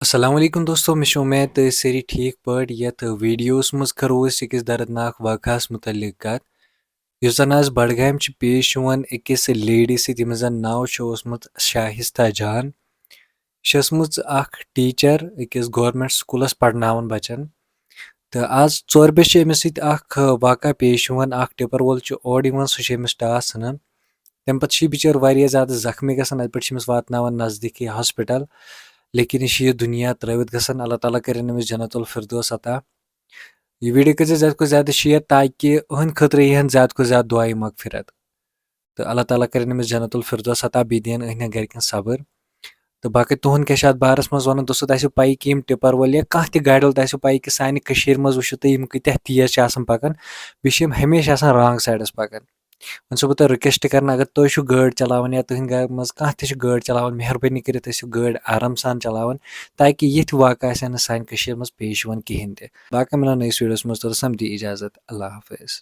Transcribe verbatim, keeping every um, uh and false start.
السلام علیکم دوستو، مےٚ چھِ اُمید تُہۍ ٲسِو سٲری ٹھیٖک پٲٹھۍ۔ یَتھ ویٖڈیوَس منٛز کَرو أسۍ أکِس دردناک واقعَس مُتعلِق کَتھ، یُس زَن آز بڈگامہِ چھِ پیش یِوان أکِس لیڈی سۭتۍ، ییٚمِس زَن ناو چھُ اوسمُت شاہِستہ جان۔ یہِ چھِ ٲسمٕژ اَکھ ٹیٖچَر أکِس گورمٮ۪نٛٹ سکوٗلَس پَرناوان بَچَن۔ تہٕ آز ژورِ بَجہِ چھِ أمِس سۭتۍ اَکھ واقعہ پیش یِوان، اَکھ ٹِپَر وول چھُ اورٕ یِوان، سُہ چھُ أمِس ٹاس ژھٕنان۔ تَمہِ پَتہٕ چھُ یہِ بِچٲر واریاہ زیادٕ زخمی گژھان، اَتہِ پٮ۪ٹھ چھِ أمِس واتناوان نزدیٖکی ہاسپِٹَل، لیکِن یہِ چھِ یہِ دُنیا ترٛٲوِتھ گژھان۔ اللہ تعالیٰ کٔرِنۍ أمِس جنت الفردوس عطا۔ یہِ ویٖڈیو کٔرۍزیو زیادٕ کھۄتہٕ زیادٕ شِیَر، تاکہِ أہٕنٛدِ خٲطرٕ یی ہَن زیادٕ کھۄتہٕ زیادٕ دُعایہِ مغفرت۔ تہٕ اللہ تعالیٰ کٔرِنۍ أمِس جنت الفردوس عطا، بیٚیہِ دِیَن أہٕنٛدٮ۪ن گَرِکٮ۪ن صبر۔ تہٕ باقٕے تُہُنٛد کیٛاہ چھُ اَتھ بارَس منٛز وَنُن؟ دوستو، تۄہہِ آسِوٕ پَیی کہِ یِم ٹِپَر وٲلۍ یا کانٛہہ تہِ گاڑِ وول، تۄہہِ آسِوٕ پَیی کہِ سانہِ کٔشیٖرِ منٛز وٕچھِو تُہۍ، یِم کۭتیٛاہ تیز چھِ آسان پَکان، بیٚیہِ چھِ یِم ہمیشہِ آسان رانٛگ سایڈَس پَکان۔ وۄنۍ چھُسو بہٕ تۄہہِ رِکوٮ۪سٹ کَران، اگر تُہۍ چھُو گٲڑۍ چَلاوان یا تُہٕنٛدِ گَرِ منٛز کانٛہہ تہِ چھُ گٲڑۍ چَلاوان، مہربٲنی کٔرِتھ ٲسِو گٲڑۍ آرام سان چَلاوان، تاکہِ یِتھۍ واقعہٕ آسن نہٕ سانہِ کٔشیٖرِ منٛز پیش یِوان کِہیٖنۍ تہِ۔ باقٕے مِلو نٔیِس ویٖڈیوَس منٛز، توٚتَس تام دِیِو اِجازت، اللہ حافظ۔